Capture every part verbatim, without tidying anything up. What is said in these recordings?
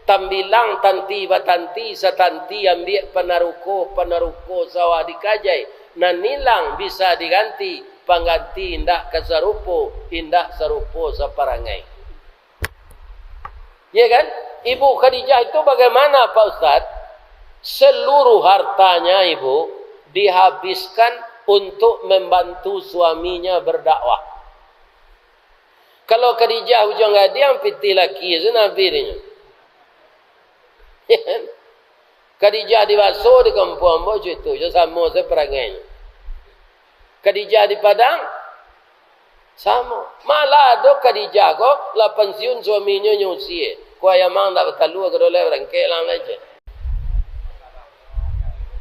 Tambilang tanti batanti, satanti ambiak panaruko, panaruko sawah dikajai. Nan ilang bisa diganti, pangganti indak ka sarupo, indak sarupo saparangai. Ya kan? Ibu Khadijah itu bagaimana, Pak Ustaz? Seluruh hartanya ibu dihabiskan untuk membantu suaminya berdakwah. Kalau Khadijah Ujuang Gadiang, pitih laki se nan habih dinyo. Khadijah di Baso, di kampuang ambo, cito jo, samo se parangainyo. Khadijah di Padang, samo. Malah ado Khadijah ko, lah pansiun suaminyo nyo usie. Ko ayam ang ndak batalua, ko dolai barangkek lang lai je.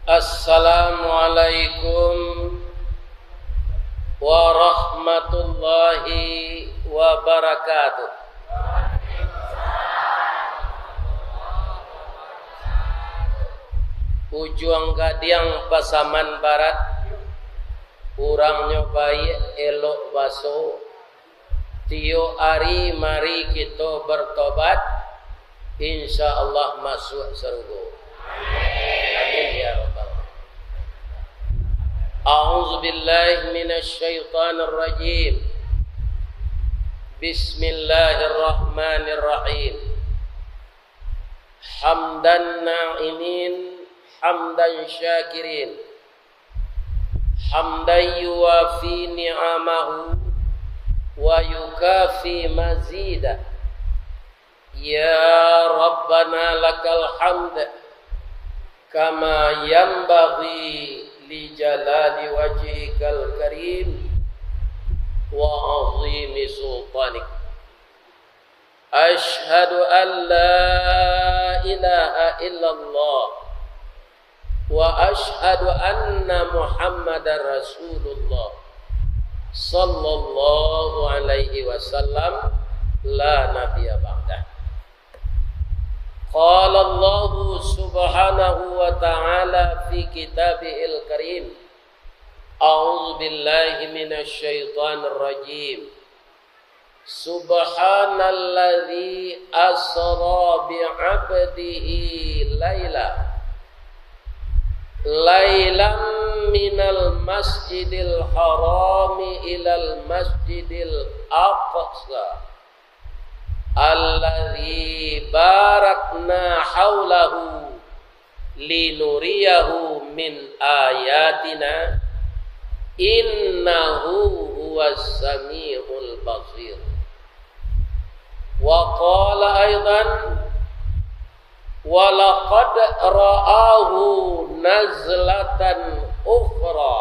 Assalamualaikum warahmatullahi wabarakatuh. Ujuang Gadiang Pasaman Barat, urangnyo baiak, elok baso, tiok ari mari kito bertobat, insya Allah masuak sarugo. Amin ya rabbal alamin. A'udzubillahi minasyaitonirrajim. Bismillahirrahmanirrahim. Hamdan na'imin, hamdan syakirin, hamdan yuwafi ni'amahu wa yukafi mazidah. Ya Rabbana lakal hamd, kama yanbaghi li jalali wajhikal karim wa azimi sultanik. Asyhadu an la ilaha illallah wa asyhadu anna Muhammadar Rasulullah sallallahu alaihi wasallam, la nabiyya ba'dah. Qala Allahu subhanahu wa ta'ala fi kitabihil karim, a'udzu billahi minasy syaithanir rajim. Subhanalladzi asra bi'abdihi laila, lailam minal masjidil harami ilal masjidil aqsa, alladzi barakna haulahu linuriyahu min ayatina, innahu huwas samiul basir. Wa qala aidan, wa laqad ra'ahu nazlatan ukhra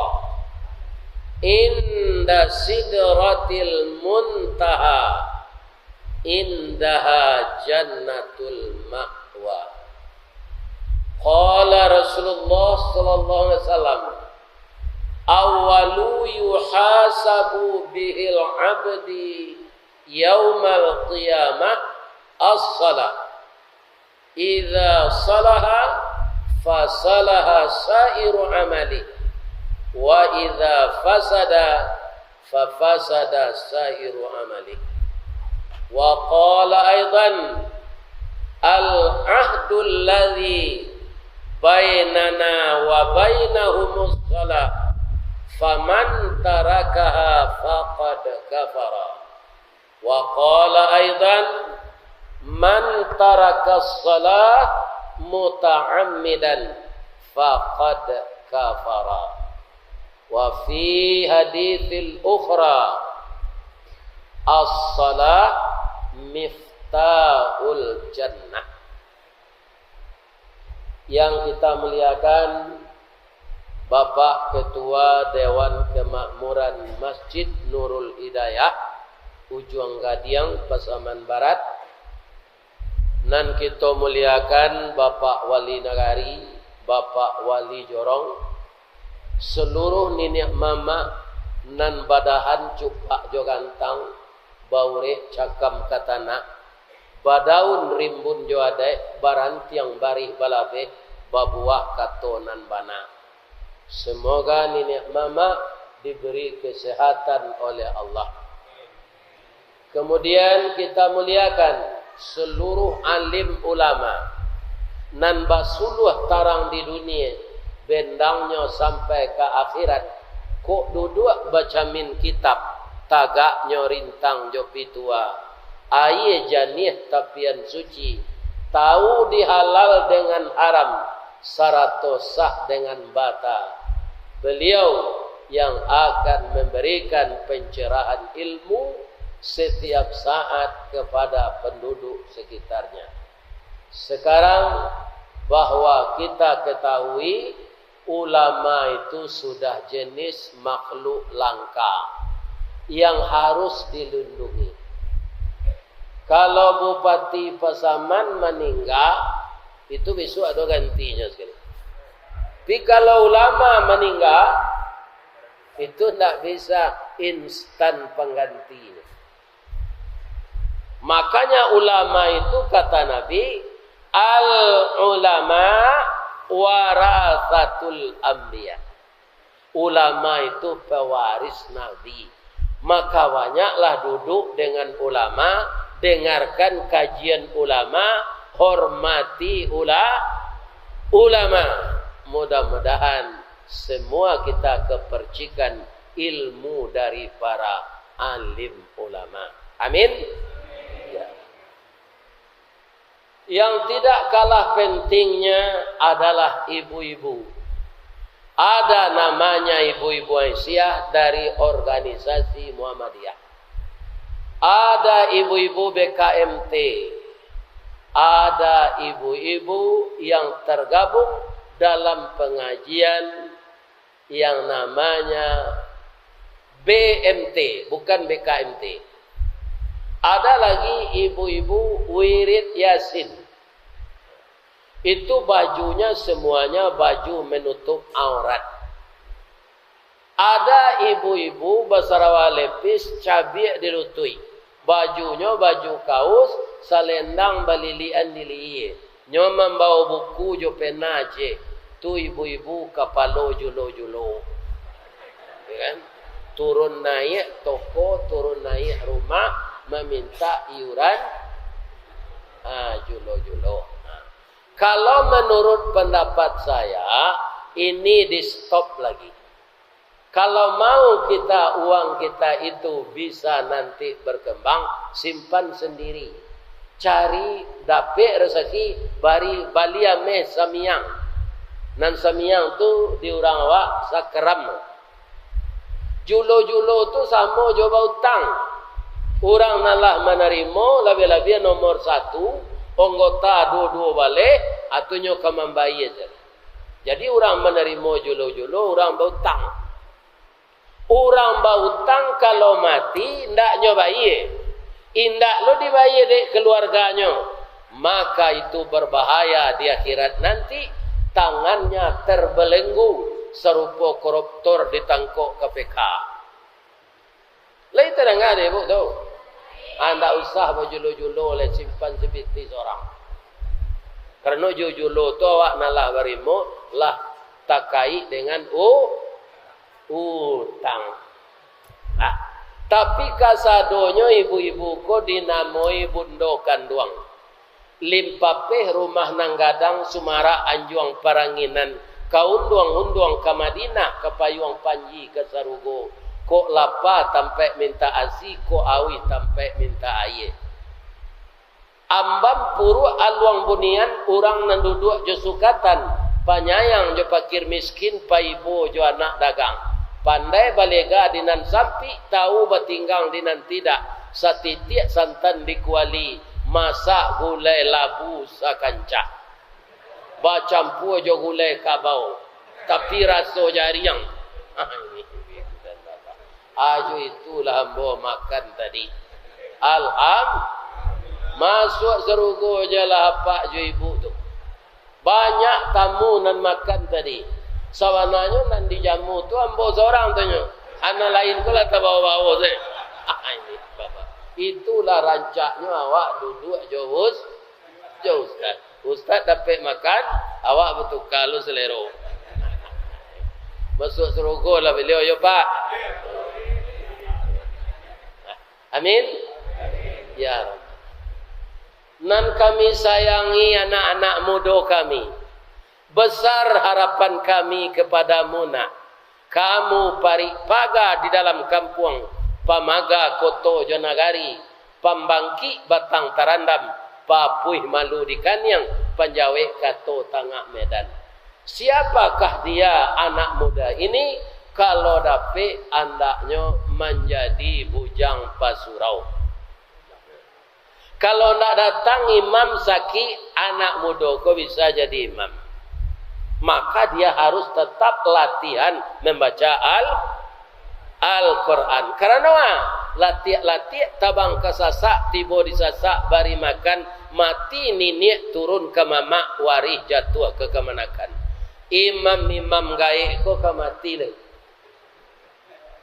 inda sidratil muntaha, indaha jannatul ma'wa. Qala Rasulullah sallallahu alaihi wasallam, awwalu yuhasabu bihil abdi yaumal qiyamah as-salah. Idza salaha, fasalaha sairu amali, wa idza fasada, fafasada sairu amali. Wa qala aidan, al-ahdul ladzi bainana wa bainahumus shalah, faman tarakaha faqad kafara. Wa qala aidan, man tarakas shalah muta'ammidan faqad kafara. Wa fi haditsil ukhra, as-shalah miftahul jannah. Yang kita muliakan, Bapak Ketua Dewan Kemakmuran Masjid Nurul Hidayah, Ujuang Gadiang, Pasaman Barat, nan kito muliakan Bapak Wali Nagari, Bapak Wali Jorong, saluruh niniak mamak nan badahan cupak jo gantang, baurek cakam ka tanak, badaun rimbun jo adaik, barantiang barih balabeh, babuah kato nan bana. Semoga niniak mamak diberi kesehatan oleh Allah. Kemudian kita muliakan Saluruh alim ulama nan basuluah tarang di dunia, bendangnyo sampai ka akhirat, kok duduak bacamin kitab, tagaknyo rintang jo pitua, aia janiah tapian suci, tahu di halal dengan haram, sarato sah dengan bata. Beliau yang akan memberikan pencerahan ilmu setiap saat kepada penduduk sekitarnya. Sekarang, bahwa kita ketahui, ulama itu sudah jenis makhluk langka yang harus dilindungi. Kalau Bupati Pasaman maningga, itu besok ado gantinyo sekali. Tapi kalau ulama maningga, itu ndak bisa instan panggantinyo. Makanya ulama itu, kata Nabi, "Al ulama warasatul anbiya." Ulama itu pewaris Nabi. Maka banyaklah duduk dengan ulama, dengarkan kajian ulama, hormati ula-, ulama. Mudah-mudahan semua kita kepercikan ilmu dari para alim ulama. Amin. Ya. Yang tidak kalah pentingnya adalah ibu-ibu. Ada namanya ibu-ibu Aisyah dari organisasi Muhammadiyah. Ada ibu-ibu B K M T. Ada ibu-ibu yang tergabung dalam pengajian yang namanya B M T, bukan B K M T. Ada lagi ibu-ibu wirid Yasin. Itu bajunya semuanya baju menutup aurat. Ada ibu-ibu basarawa lepis cabiak di lutuik. Bajunyo baju kaus, salendang balilian di lihia. Nyo mambawo buku jo pena, cek. Tu ibu-ibu kapalo julo-julo. Ya kan? Turun naiak toko, turun naiak rumah, mamintak iuran, ah, julo-julo. Nah, kalau menurut pendapat saya, ini di-stop lagi. Kalau mau kita, uang kita itu bisa nanti berkembang, simpan sendiri. Cari, dapek rezeki, bari, bali ameh samiang. Nan samiang tu di urang awak sakeram. Julo-julo tu samo jo bautang. Urang nan lah manarimo, labiah-labiah nomor satu, anggota duo-duo baleh, atunyo ka mambayia se. Jadi, urang manarimo julo-julo, urang bautang. Urang bautang kalau mati, indak nyo bayia. Indak lo dibayia dek keluarganyo, maka itu berbahaya di akhirat nanti, tangannya terbelenggu sarupo koruptor ditangkok K P K. Lai tadanga dek ibu tu? Ah, ndak usah bajulo-julo lai, simpan sapiti surang. Karano julo-julo tu awak nan lah barimo, lah takaik dengan u-, utang. Ah, tapi kasadonyo ibu-ibu ko dinamoi bundo kanduang. Limpapeh rumah nan gadang, sumarak anjuang paranginan, ka unduang-unduang ka Madinah, ka payuang panji ka sarugo, kok lapa tampaik mintak asi, kok auih tampaik mintak aia. Ambam puruak aluang bunian, urang nan duduak jo sukatan, panyayang jo pakir miskin, paibo jo anak dagang. Pandai balega di nan sampik, tahu batinggang di nan tidak, satitiak santan di kuali, masak gulai labu sakancah. Bacampua jo gulai kabau, tapi raso jariang. Ajo itulah ambo makan tadi. Alham-, masuak sarugo je lah apak jo ibu tu. Banyak tamu nan makan tadi. Sabananyo nan dijamu tu ambo sorang tu nyo. Anak lain ko lah tabawo-bawo se. Ini, Bapak. Itulah rancaknyo awak duduak jo us-, jo ustaz. Ustaz dapek makan, awak batuka lo selero. Masuak sarugo lah baliau, yo, Pak. Amin. Ya Rabb. Nan kami sayangi anak-anak mudo kami, besar harapan kami kepadamu, nak. Kamu parik paga di dalam kampuang, pamaga koto jo nagari, pambangkik batang tarandam, papuih malu di kaniang, panjawek kato tangah medan. Siapakah dia anak muda ini, kalau dapek andaknyo manjadi bujang pasurau? Kalau ndak datang imam sakik, anak mudo ko bisa jadi imam. Maka dia harus tetap latihan membaca Al-, Al-Quran. Karano ah, latiak-latiak tabang ka sasak, tibo di sasak, bari makan, mati niniak, turun ka mamak, warih jatuah ka kamanakan. Imam-imam gaek ko ka mati lai.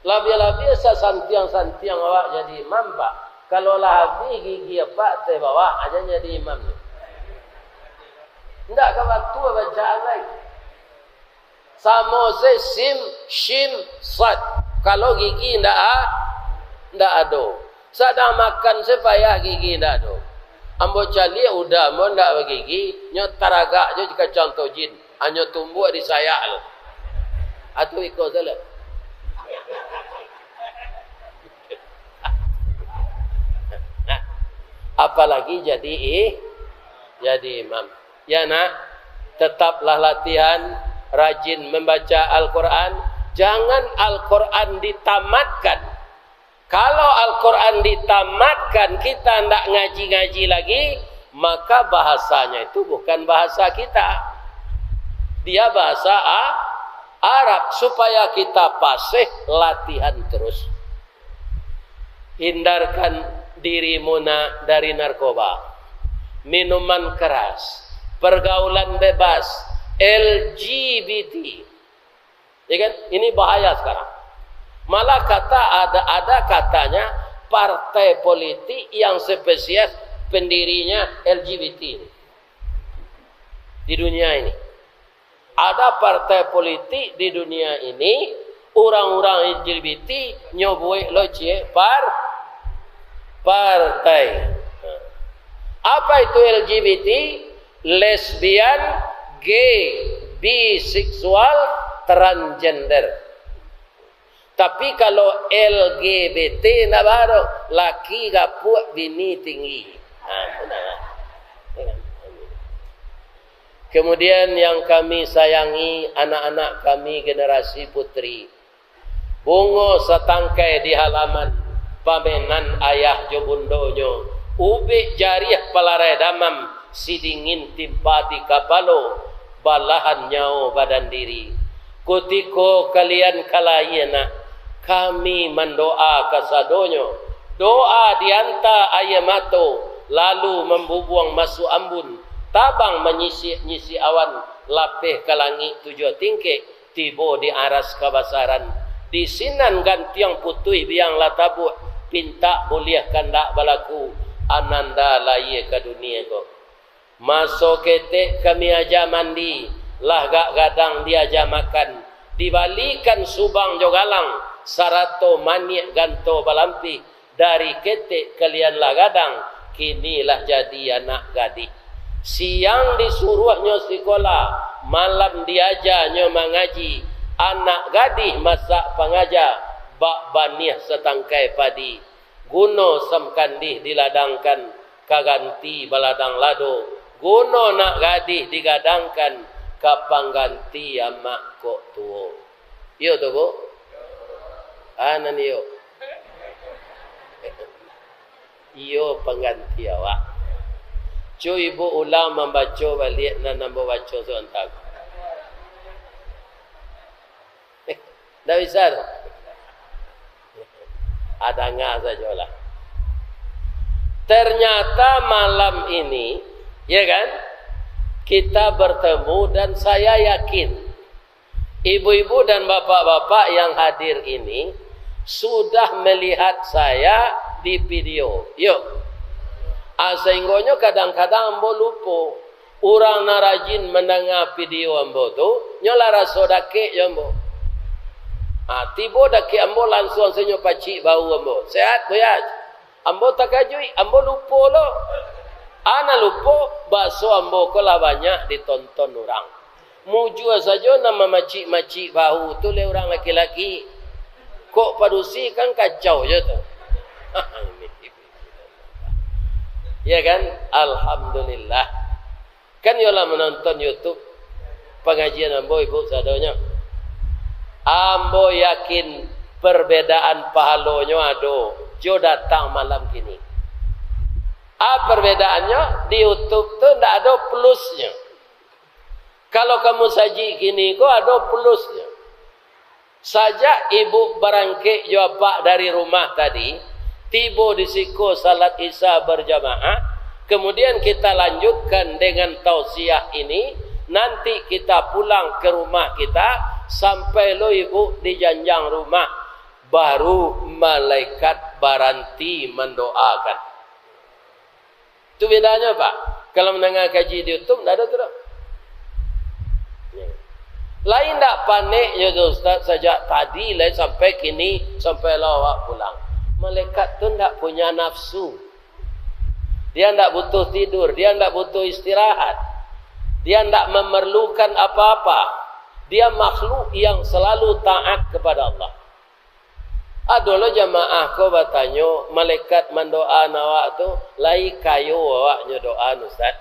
Labiah-labiah sasantiang-santiang awak jadi imam, Pak. Kalau lah habih gigi apak teh bawah, aja jadi imam tu. Ndak ka batua bacaan lai. Samo se sim, shin, sad. Kalau gigi ndak a-, ndak ado. Sadang makan se payah gigi ndak ado. Ambo caliak uda ambo ndak bagigi, nyo taragak jo kacang tojin. Hanyo tumbuak di sayak lo. Atu iko salah. Apalagi jadi i-, jadi imam. Ya nak, tetaplah latihan, rajin membaca Al-Quran. Jangan Al-Quran ditamatkan. Kalau Al-Quran ditamatkan, kita ndak ngaji-ngaji lagi, maka bahasanya itu bukan bahasa kita. Dia bahasa A-, Arab. Supaya kita pasih, latihan terus. Hindarkan dirimu, nak, dari narkoba, minuman keras, pergaulan bebas, L G B T. Ya kan? Ini bahaya sekarang. Malah kata ada, ada katanya partai politik yang spesies pendirinya L G B T ini. Di dunia ini. Ada partai politik di dunia ini, urang-urang L G B T nyo buek lo ciek par-, partai. Apa itu L G B T? Lesbian, gay, biseksual, transgender. Tapi kalau L G B T ndak baro, laki gapuak, bini tinggi. Ha, tu nah. Kemudian yang kami sayangi, anak-anak kami generasi putri, bungo satangkai di halaman, pamenan ayah jo bundonyo, ubek jariah palarai damam, sidingin timpa di kapalo, balahan nyawo badan diri. Kutiko kalian ka lahia, nak, kami mandoa kasadonyo. Doa dianta aia mato, lalu mambubuang masuak ambun, tabang manyisik-nyisik awan, lapeh ka langik tujuah tingkek, tibo di aras kabasaran. Di sinan gantiang putuih biang lah tabuak, pintak buliah kandak balaku, ananda lahia ka dunia ko. Maso ketek kami aja mandi, lah gak gadang diaja makan, dibalikan subang jo galang, sarato maniak ganto balampih, dari ketek kalian lah gadang, kini lah jadi anak gadih. Siang disuruahnyo sikola, malam diajanyo mangaji, anak gadih masak pangaja, bak baniah satangkai padi. Guno samkandih diladangkan, ka ganti baladang lado. Guno nak gadih digadangkan, ka pangganti amak kok tuo. Iyo tu, Bu? Ah, nan iyo. Iyo pangganti awak. Cu ibu ulang mambaco baliak nan ambo baco sabanta. Eh, ndak bisa tu. Ah, danga sajolah. Ternyata malam ini, ya kan, kita bertemu dan saya yakin, ibu-ibu dan bapak-bapak yang hadir ini sudah melihat saya di video. Yuk. Ah, sahinggonyo kadang-kadang ambo lupo. Urang nan rajin mandanga video ambo tu, nyo lah raso dakek jo ambo. Ha, tibo dakek ambo, lansuang se nyo pacik bahu ambo. "Sehat, Buya?" Ambo takajuik, ambo lupo lo. Ana lupo, baso ambo ko lah banyak ditonton urang. Mujua sajo nan mamacik-macik bahu tu leh urang laki-laki. Kok padusi kan kacau jo tu. Ya kan? Alhamdulillah. Kan yo lah manonton YouTube pangajian ambo, ibu sadonyo. Ambo yakin perbedaan pahalonyo ado jo datang malam kini. A, perbedaannyo, di YouTube tu ndak ado plusnyo. Kalau kamu saji kini ko ado plusnyo. Sajak ibu barangkek jo apak dari rumah tadi, tibo di siko salat Isya berjamaah, kemudian kita lanjutkan dengan tausiah ini, nanti kita pulang ke rumah kita, sampai lo ibu di janjang rumah, baru malaikat baranti mandoakan. Tu bedanyo, Pak. Kalau mandanga kaji di YouTube, ndak ado tu doh. Lai ndak panek jo tu, Ustaz, sajak tadi lai sampai kini, sampai lo awak pulang. Malaikat tu ndak punya nafsu. Dia ndak butuh tidur, dia ndak butuh istirahat. Dia ndak memerlukan apa-apa. Dia makhluk yang selalu taat kepada Allah. Ado lo jamaah ko batanyo, malaikat mandoaan awak tu, lai kayo awak nyo doaan, Ustaz?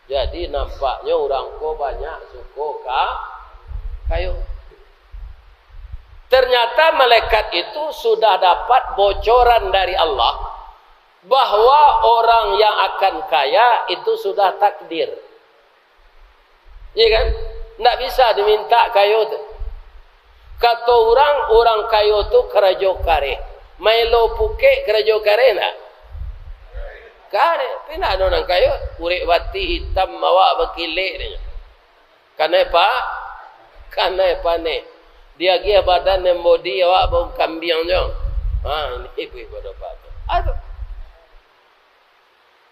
Jadi, nampaknyo urang ko banyak suko ka-, kayo. Ternyata malaikat itu sudah dapat bocoran dari Allah, bahwa orang yang akan kaya itu sudah takdir. Iya kan? Ndak bisa diminta kayo tu. Kato urang, urang kayo tu karajo kareh. Maelo pukek karajo kareh ndak? Kareh. Tapi ndak ado nan kayo. Kurek batih itam, awak bakilek, dia. Kanai pa-, kanai paneh. Diagiah badan nan bodi awak bau kambiang jo. Ha, ini ibu-ibu dopa tu. Aduh.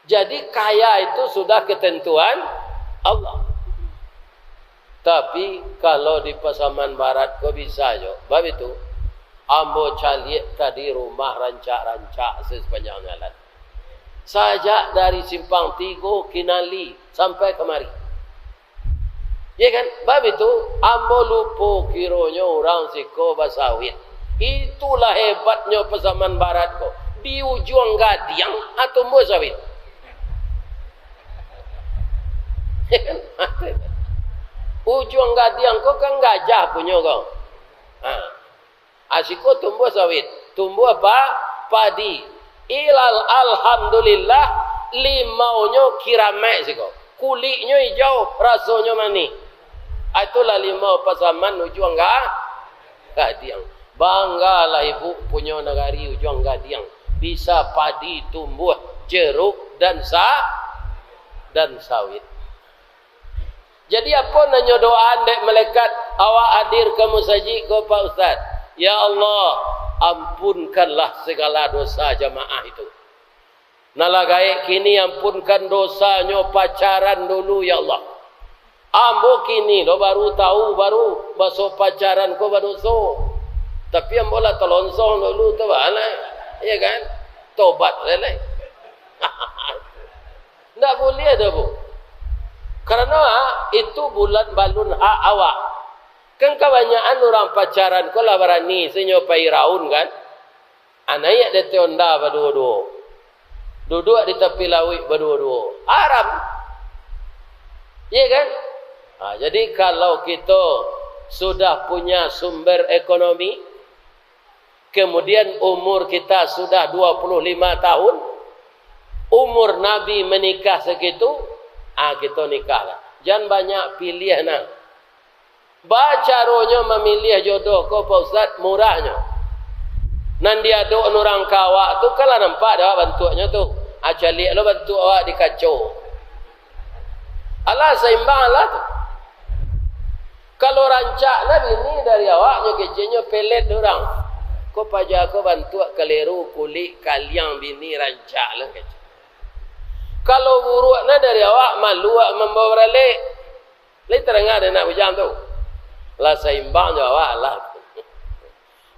Jadi kaya itu sudah ketentuan Allah. Tapi kalau di Pasaman Barat ko bisa jo. Bab itu, ambo caliak tadi rumah rancak-rancak sepanjang jalan. Sajak dari Simpang Tigo Kinali sampai kamari. Ya kan? Bab itu, ambo lupo kironyo urang siko basawit. Itulah hebatnyo Pasaman Barat ko. Di Ujuang Gadiang, ah, tumbuah sawit. Ya kan? Ujuang Gadiang ko kan gajah punyo ko. Ha. Ah, siko tumbuah sawit, tumbuah pa-, padi. Ilal, alhamdulillah, limaunyo kiramaik siko. Kuliknyo ijau, rasonyo manih. Ah, itulah limau Pasaman Ujuang Ga-, Gadiang. Banggalah ibu punyo nagari Ujuang Gadiang. Bisa padi tumbuah, jeruk dan sa-, dan sawit. Jadi, apo nan nyo doaan dek malaikat awak hadir ka musajik ko, Pak Ustaz? "Ya Allah, ampunkanlah segala dosa jamaah itu. Nah, lah gaek kini ampunkan dosanyo pacaran dulu, ya Allah. Ambo kini lo baru tahu, baru baso pacaran ko badoso. Tapi ambo lah talonsong dulu tu, bana. Ya kan? Tobat lai." Ndak buliah doh, Bu. Karano, ah, itu bulan balun hak awak. Kan kabanyakan urang pacaran ko lah barani, sanyo pai raun, kan? Ah, naiak di ateh onda baduo-duo. Duduak di tapi lauik baduo-duo. Haram. Iya, kan? Ah, jadi kalau kito sudah punya sumber ekonomi, kemudian umur kita sudah dua puluh lima tahun, umur Nabi menikah segitu, ah, kito nikahlah. Jan banyak piliah nah. Ba caronyo mamiliah jodoh ko, Pak Ustaz, murahnyo. Nan diadok urang ka awak tu, kan lah nampak dek awak bantuaknyo tu. Ah, caliak lo bantuak awak di kaco. Alah, saimbang lah tu. Kalau rancak lah bini dari awak, nyo keceknyo pelet urang. Ko paja ko bantuak kaliru, kulik kaliang bini rancak lah kecek. Kalau buruak nah dari awak, malu awak mambawa baralek. Lai tarangah dek anak bujang tu. Lah saimbang jo awak lah.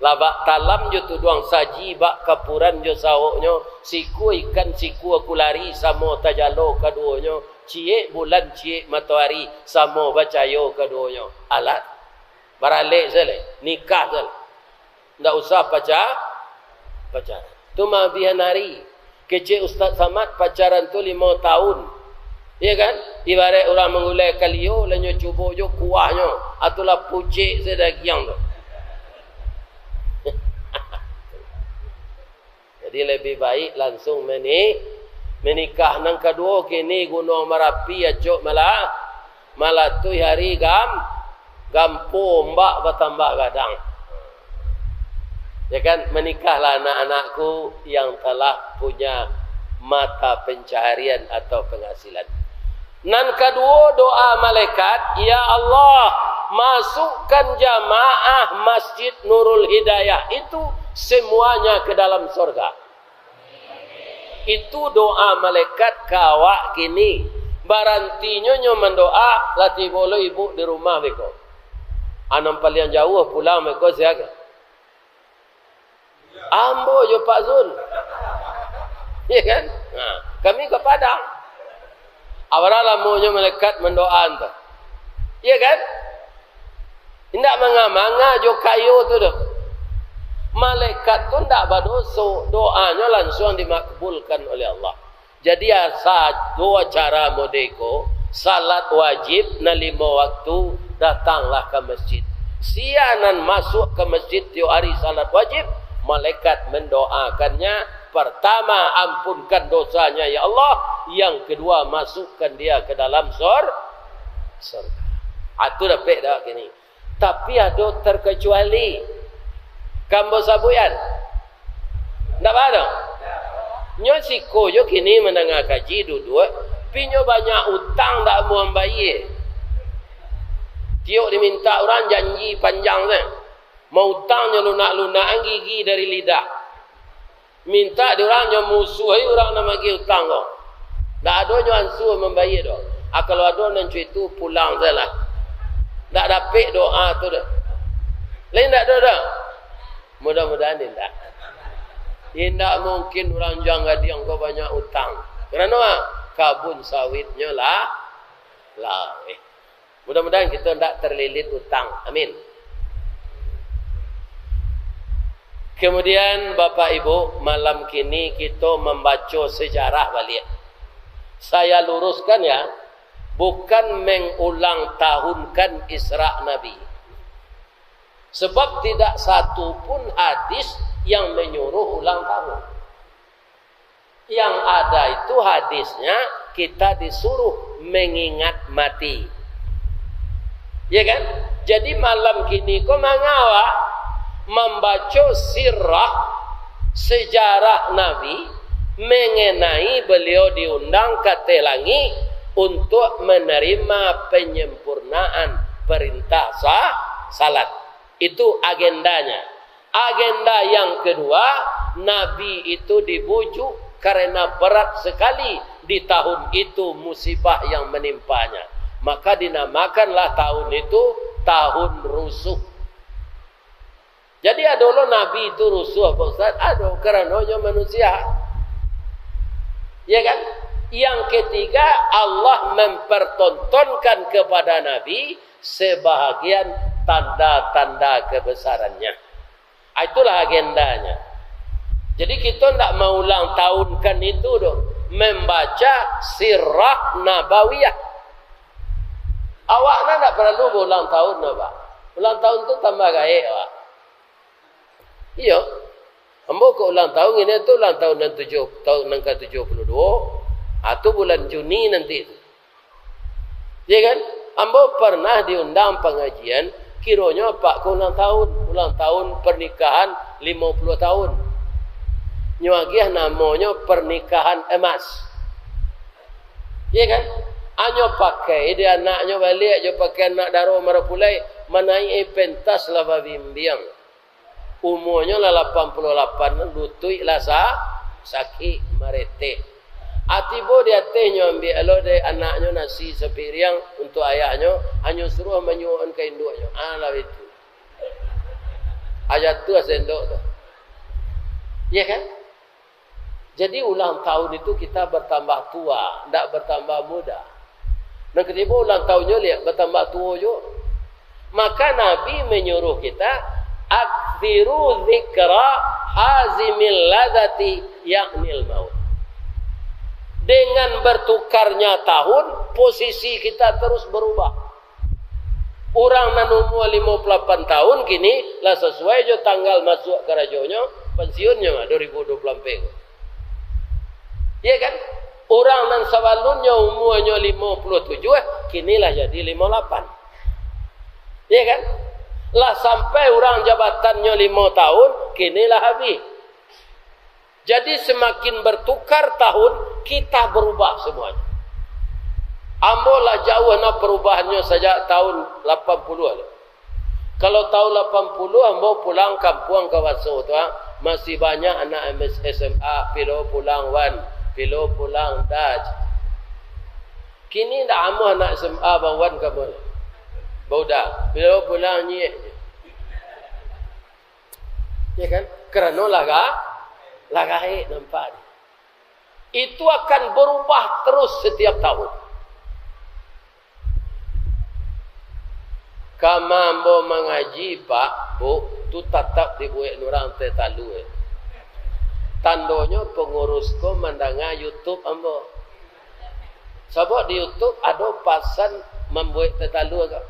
Lah bak talam jo tuduang saji, bak kapuran jo sawoknyo, sikua ikan, sikua kulari, samo tajalo kaduonyo, ciek bulan, ciek matoari, samo bacayo kaduonyo. Alah, baralek sajo, nikah sajo. Ndak usah paca-, pacaran. Tu maabihan ari. Kecek Ustaz Samad pacaran tu limo tahun. Iya kan? Ibarat urang manggulai kalio, lah nyo cubo jo kuahnyo, atau lah pucek se dagiang tu. Jadi, lebih baik langsung meni-, menikah. Nan kaduo, kini Gunuang Marapi acok mala-, malatuih ari gam-, gampo, ombak batambah gadang. Ya kan, menikahlah anak-anakku yang telah punya mata pencaharian atau penghasilan. Nan kaduo, doa malaikat, "Ya Allah, masukkan jamaah Masjid Nurul Hidayah itu semuanya ke dalam sorga." Itu doa malaikat ka awak kini. Barantinyo nyo mandoa, lah tibo lo ibu di rumah beko. Anak paliang jauah pulang beko, sia? Ambo jo Pak Zul. Iya kan? Nah, kami ka Padang. Abarah lamonyo malaikat mandoa tu. Iya kan? Indak manga-manga jo kayo tu doh. Malaikat tu ndak badoso, doanyo lansuang dimakbulkan oleh Allah. Jadi, asa doa cara modeko, salat wajib nan limo waktu, datanglah ka masjid. Sia nan masuak ka masjid tiok ari salat wajib, malaikat mandoakannya, pertama, ampunkan dosanya, ya Allah, yang kedua, masukkan dia ke dalam sor-, sorga. Ah, tu dapek dah kini. Tapi ado terkecuali. Ka ambo sabuikan. Ndak ba doh? Nyo siko jo kini mandanga kaji duduak, pi nyo banyak utang ndak amuah mambayie. Tiok dimintak urang janji panjang se. Mautang nyo lunak-lunakan gigi dari lidah. Mintak di urang, nyo musuahi urang nan magiah utang ko. Ndak ado nyo ansua mambayie doh. Ah, kalau ado nan cak itu, pulang sajolah. Ndak dapek doa tu doh. Lai ndak ado doh? Mudah-mudahan indak. Indak mungkin urang Jang Gading ko banyak utang. Karano, ah, kabun sawitnyo lah, lah, eh. Mudah-mudahan kito ndak terlilit utang. Amin. Kemudian, Bapak Ibu, malam kini kito mambaco sejarah baliak. Saya luruskan ya, bukan mengulang tahunkan Isra Nabi. Sebab tidak satu pun hadis yang menyuruh ulang tahun. Yang ada itu hadisnya, kita disuruh mengingat mati. Ya kan? Jadi, malam kini ko manga awak mambaco sirah, sejarah Nabi, mengenai beliau diundang ka ateh langik untuk menerima penyempurnaan perintah sa-, salat. Itu agendanya. Agenda yang kedua, Nabi itu dibujuk karena berat sekali di tahun itu musibah yang menimpanya. Maka dinamakanlah tahun itu tahun rusuh. Jadi, ado lo Nabi itu rusuh, Pak Ustaz? Ado, karano nyo manusia. Ya kan? Yang ketiga, Allah mempertontonkan kepada Nabi sebahagian tanda-tanda kebesarannya. Ah, itulah agendanya. Jadi, kito ndak maulang tahunkan itu doh, membaca Sirah Nabawiyah. Awak nan ndak paralu baulang tahun doh, Pak. Ulang tahun tu tambah gaek, Pak. Iyo. Ambo ko ulang tahun, ini tu ulang tahun nan tujuh, tahun nan ka tujuh puluh duo. Ah, tu bulan Juni nanti tu. Ya kan? Ambo pernah diundang pangajian, kironyo apak ko ulang tahun, ulang tahun pernikahan limo puluah tahun. Nyo agiah namonyo pernikahan emas. Ya kan? Anyo pakai di anaknyo baliak jo pakaian anak daro marapulai, manaik-i pentas lah babimbiang. Umuanyo lah lapan puluah lapan, lutuik lah sa-, sakik, mareteh. Ah, tibo di atehnyo, ambiak lo dek anaknyo nasi sapiriang untuak ayahnyo, anyo suruah manyuokan ka induaknyo. Alah itu. Aja tu sendok tu. Iya kan? Jadi ulang tahun itu kita bertambah tua, ndak bertambah muda. Nan katibo ulang tahunnyo liak bertambah tuo juo. Maka Nabi menyuruh kita, "Aktsiru dzikra hazimil ladzati, yaknil maut." Dengan bertukarnya tahun, posisi kita terus berubah. Urang nan umua limo puluah lapan tahun kini lah sasuai jo tanggal masuak karajonyo, pensiunnyo dua ribu dua puluh ampek. Iya kan? Urang nan sabalunnyo umuanyo limo puluah tujuah, kini lah jadi limo lapan. Iya kan? Lah sampai urang jabatannyo limo tahun, kini lah habih. Jadi semakin bertukar tahun, kita berubah semuanya. Ambo lah jauah nah perubahannyo sajak tahun lapan puluah tu. Kalau tahun lapan puluah, ambo pulang kampuang ka Waso tu, ah, masih banyak anak M S, S M A, pilo pulang wan, pilo pulang daj. Kini ndak amuah anak S M A bawan ka ambo. Bauda, pilo pulang nyiek. Ya kan? Karano lah ga-, lah gaek nampak. Itu akan berubah terus setiap tahun. Kama ambo mangaji, Pak, Bu, tu tatap dibuek urang teh talua. Tandonyo pangurus ko mandanga YouTube ambo. Sabab di YouTube ado pasan mambuek teh talua ko.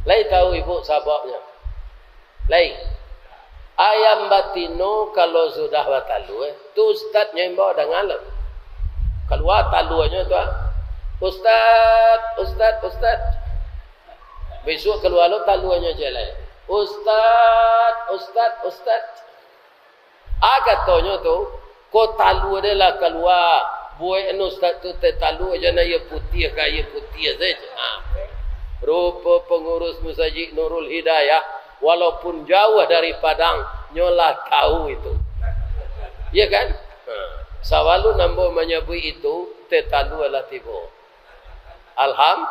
Lai tahu ibu sababnyo? Lai. Ayam batino kalau sudah batalua, tu ustadnyo imbau danga lo. Kalua taluanyo tu, ah. "Ustad, ustad, ustad." Bisuak kalua lo taluanyo ciek lai. "Ustad, ustad, ustad." Ah, katonyo tu, "Ko talua deh lah kalua. Buek anu ustad tu teh talua, jan aia putiah ka aia putiah sajo." Ah. Rupo pangurus Masajik Nurul Hidayah, walaupun jauah dari Padang, nyo lah tahu itu. Iya kan? Ha. Sabalun ambo manyabuik itu, teh talua lah tibo. Alham-,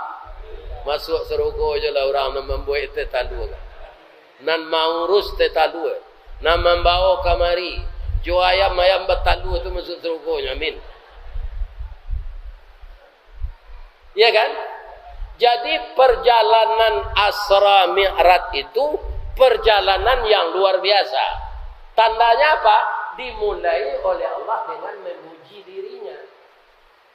masuak sarugo jo lah urang nan mambuek teh talua, nan maurus teh talua, nan mambawo kamari, jo ayam-ayam batalua tu masuak sarugonyo. Amin. Iya kan? Jadi, perjalanan Isra Mi'raj itu perjalanan yang luar biasa. Tandanya apa? Dimulai oleh Allah dengan memuji dirinya.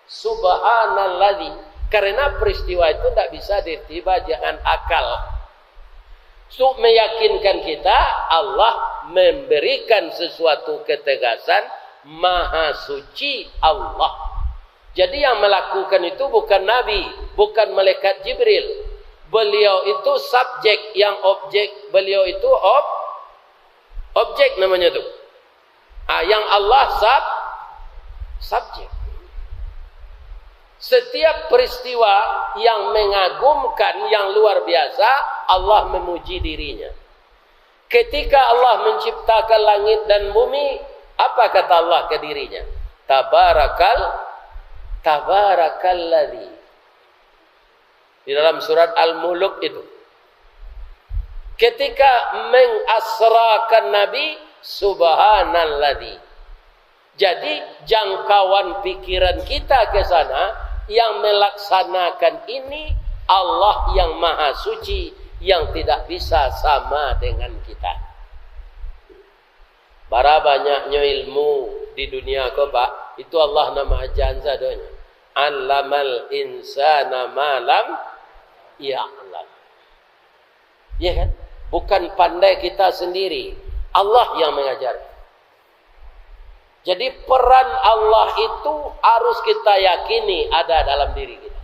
Subhanalladzi. Karena peristiwa itu ndak bisa ditiba dengan akal. Untuk meyakinkan kita, Allah memberikan sesuatu ketegasan, Maha Suci Allah. Jadi, yang melakukan itu bukan Nabi, bukan malaikat Jibril. Beliau itu subjek, yang objek beliau itu ob-, objek namanya tu. Ah, yang Allah sub-, subjek. Setiap peristiwa yang mengagumkan, yang luar biasa, Allah memuji dirinya. Ketika Allah menciptakan langit dan bumi, apa kata Allah ke dirinya? Tabarakal-, tabarakalladzi. Di dalam surat Al-Muluk itu. Ketika mengasrakan Nabi, subhanalladzi. Jadi, jangkauan pikiran kita ke sana, yang melaksanakan ini Allah yang Maha Suci, yang tidak bisa sama dengan kita. Bara banyaknyo ilmu di dunia ko, Pak, itu Allah nan maajan sadonyo. Allamal insana ma lam ya'lam. Ya kan? Bukan pandai kita sendiri, Allah yang mengajar. Jadi, peran Allah itu harus kita yakini ada dalam diri kita.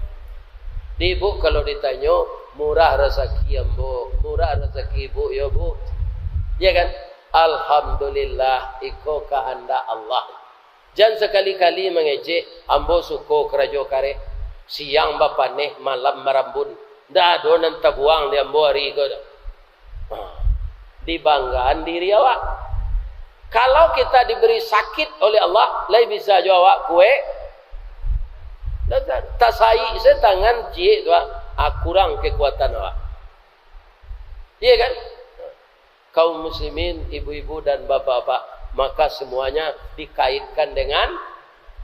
Di ibu kalau ditanyo, "Murah rezeki ambo, murah rezeki ibu, yo, Bu?" Ya kan? Alhamdulillah, iko kahandak Allah. Jan sakali-kali mangecek, "Ambo suko karajo karek, siang bapaneh, malam marambun. Ndak ado nan tabuang di ambo ari ko." Ha. Dibanggaan diri awak. Kalau kita diberi sakit oleh Allah, lai bisa jo awak kuek. Tasaik se tangan ciek tu, ah, kurang kekuatan awak. Iya kan? Kaum muslimin, ibu-ibu dan bapak-bapak, maka semuanya dikaitkan dengan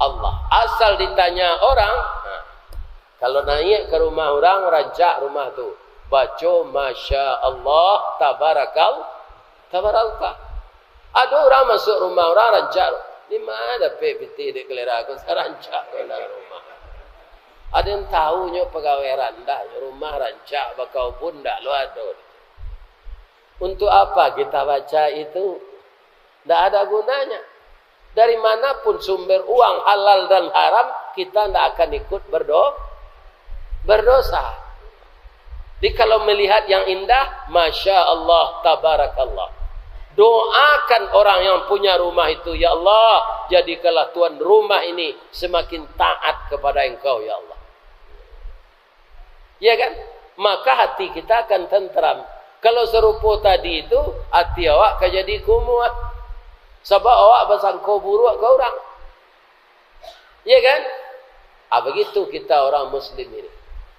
Allah. Asal ditanya orang, nah, kalau naik ka rumah urang, rancak rumah tu, baco Masya Allah, Tabarakal-, Tabaraka. Ado urang masuak rumah urang, rancak, "Di ma dapek pitih dek kalera ko, sarancak ko lah rumah." Ado nan tahu nyo pagawai randah, nyo rumah rancak, bakaubun ndak lo ado. Untuk apa kita baca itu? Ndak ada gunanya. Dari mana pun sumber uang halal dan haram, kita ndak akan ikut berdo-, berdosa. Jadi kalau melihat yang indah, Masya Allah, Tabarakallah. Doakan orang yang punya rumah itu, "Ya Allah, jadikanlah tuan rumah ini semakin taat kepada Engkau, ya Allah." Ya kan? Maka hati kita akan tenteram. Kalau sarupo tadi tu, hati awak ka jadi kumuah. Sabab awak basangko buruak ka urang. Ya kan? Ah, begitu kita orang muslim ini.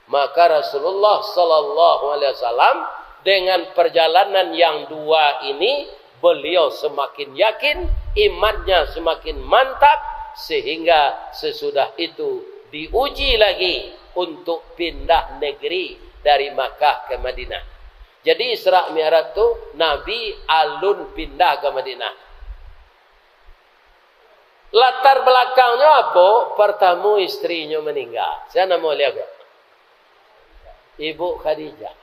Maka Rasulullah sallallahu alaihi wasallam dengan perjalanan yang dua ini, beliau semakin yakin, imannya semakin mantap, sehingga sesudah itu diuji lagi untuk pindah negeri dari Makkah ke Madinah. Jadi Isra Mi'raj tu Nabi alun pindah ka Madinah. Latar balakangnyo apo? Partamo istrinyo maningga. Sia namo baliau ko? Ibu Khadijah.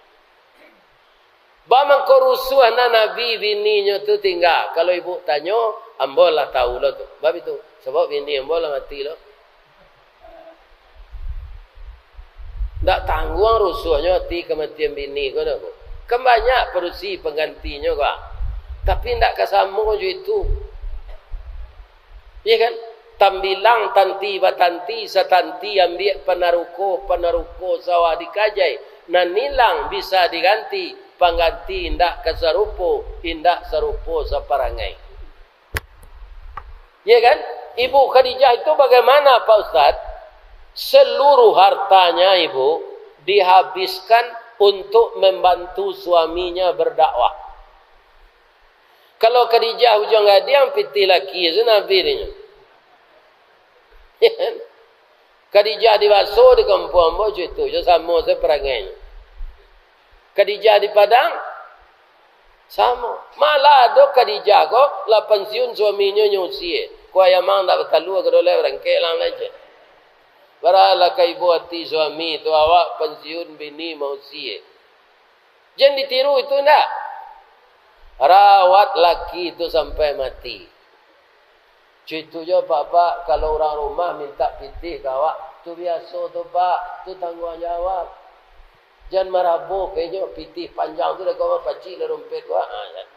Ba mangko rusuah na Nabi bininyo tu tingga. Kalau ibu tanyo, ambo lah tahu lo tu. Bab itu, sabab bini ambo lah mati lo. Ndak tangguang rusuahnyo ati kamatian bini ko doh, ko. Kan banyak padusi panggantinyo ko. Tapi ndak ka samo jo itu. Iya kan? Tambilang tanti batanti, satanti ambiak panaruko, panaruko sawah dikajai. Nan ilang bisa diganti, pangganti indak ka sarupo, indak sarupo saparangai. Ya kan? Ibu Khadijah itu bagaimana, Pak Ustaz? Seluruh hartanya ibu dihabiskan untuk membantu suaminya berdakwah. Kalau Khadijah Ujung Gadiang, pitih laki tu Nabi dinyo. Ya kan? Khadijah di Baso, di kampuang ambo, cito jo, samo sajo parangainyo. Khadijah di Padang, samo. Malah ado Khadijah ko, lah pansiun suaminyo nyo usie. Kuah ayam ang ndak batalua, ka dolai barangkek lang lai je. Baralah ka ibo ati suami tu, awak pansiun, bini mausie. Jan ditiru itu ndak. Rawat laki tu sampai mati. Cito jo, Pak, Pak, kalau urang rumah mintak pitih ka awak, tu biaso tu, Pak, tu tangguang jawab. Jan marabo ka inyo, pitih panjang tu dah kau pacik lah dompet ko, ha, jan.